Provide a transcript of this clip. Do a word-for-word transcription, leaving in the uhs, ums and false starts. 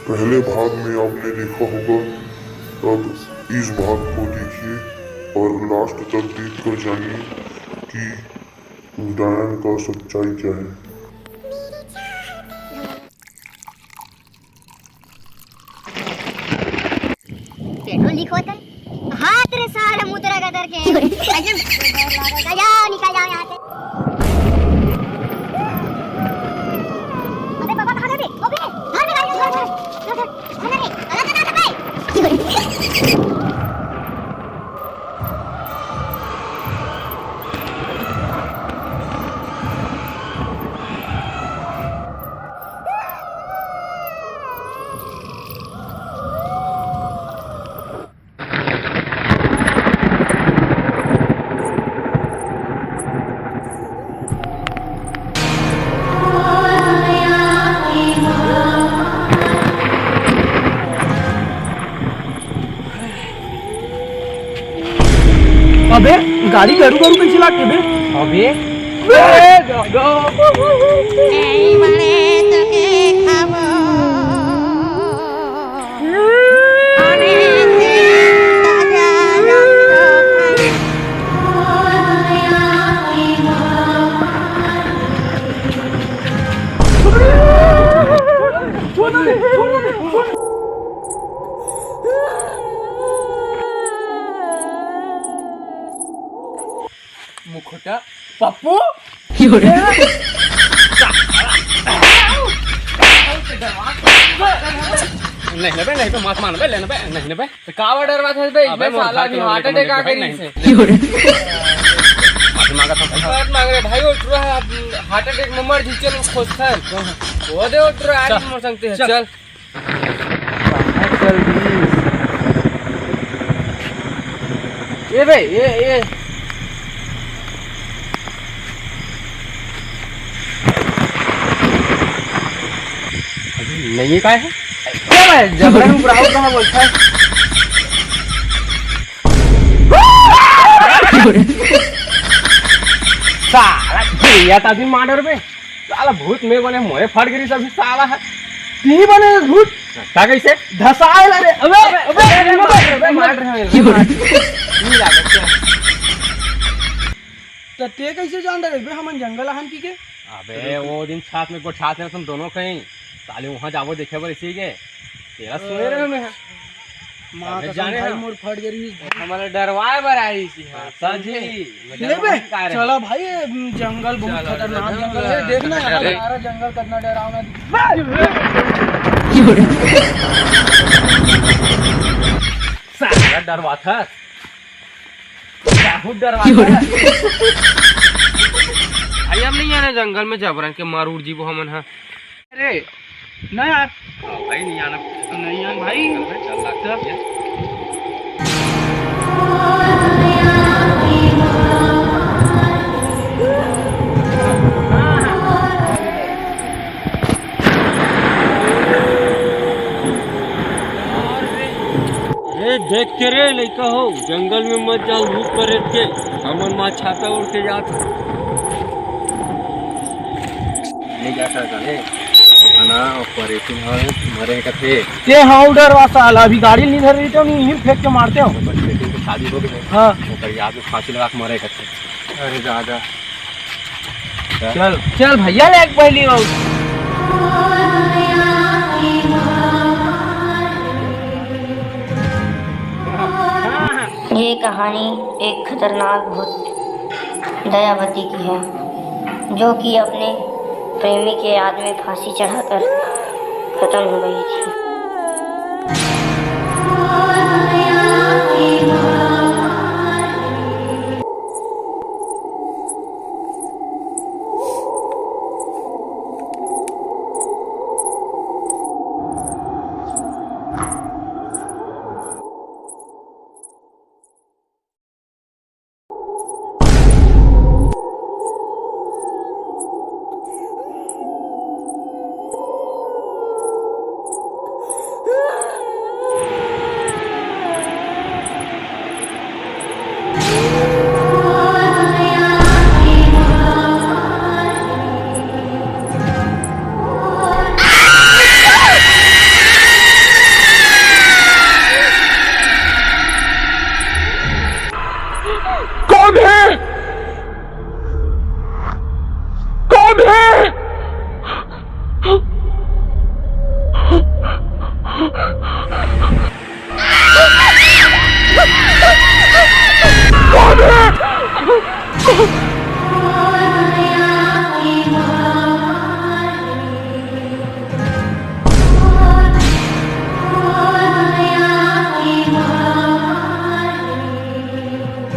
पहले भाग में आपने देखा होगा, अब इस भाग को देखिए और लास्ट तक देखकर जानिए कि डायन का सच्चाई क्या है। पेट्रोल लीक होता है। हाथ रे सारे मुतरा का करके। एकदम डर लगा। जाओ, निकल जाओ यहाँ से। अबे बाबा, कहाँ गए? अबे, घर में गाड़ी, घर, घर, घर, घर, घर रे, गलत ना तो भाई। अबे, गाड़ी गरू गरू कइसे लागथे बे? अबे, ए दादा। मुखटा पप्पू। नहीं ना बे, नहीं तो मत मान बे, लेना बे, नहीं ना बे। तो काबर डरवाथस बे? अबे, इसमें मोर साला घर अभी के लोग हार्ट अटैक आ गई नहीं। से। माफी मांगा था। मत मांग रे भाई, वो टुरा है, अब हार्ट अटैक में मर जी, चल खोजथन। वो दे वो टुरा आज चल। मर सकते हैं, चल। चल। कहाँ चल दिस? ए बे, ए, ए। अबे, नहीं काय है? क्या भाई, जबरन उपराव कहाँ बोलता है? साला, भैया, तभी मर्डर में। साला भूत मैं बने, मोरे फट गिरी सभी साला है। ती बने भूत। का कैसे? धसाए ला रे। अबे, अबे, अबे, अबे, अबे, मार रहे हैं। नहीं लागत क्या? तो ते कैसे जान रहे बे, हमन जंगल आहन पी के? अबे, वो दिन साथ में गोठियात रहे तुम दोनों कहीं। साले वहाँ जाबो देखे बर इसी के। तेरा सुने रहे मैं। माँ अबे कसम जाने भाई, ना। मोर फट गई रही। हमारा डरवाए बर आई थी, हाँ, समझे? ले बे, चला भाई, ये जंगल बहुत खतरनाक जंगल है। देखना है, हमारा जंगल कितना डरावना दिख-। साला डरवा था। बहुत डरवा था। भाई, हम नहीं आना जंगल में, जबरन के मार उड़ जीबो हमन, हाँ। अरे, ना यार। हाँ भाई, नहीं आना। नहीं आना भाई। चल, चल, चल। ए, देख के रे लइका हो, जंगल में मत जाओ, भूत प्रेत के। हमन माँ छाता ओढ़ के जात हन। नहीं जा सकता रे। खाना और परेशान हो, मरे कथे। ते हाँ उधर वा साला, अभी गाड़ी नहीं धर रही तो नहीं, नहीं फेंक के मारते हो। बस बेटी की शादी हो गई। हाँ। ओकर याद में फांसी लगा के मरे कथे। अरे दादा। चल, चल भैया, ले एक पहली बार। ये कहानी एक खतरनाक भूत दयावती की है, जो कि अपने प्रेमी के याद में फांसी चढ़ाकर खत्म हो गई थी।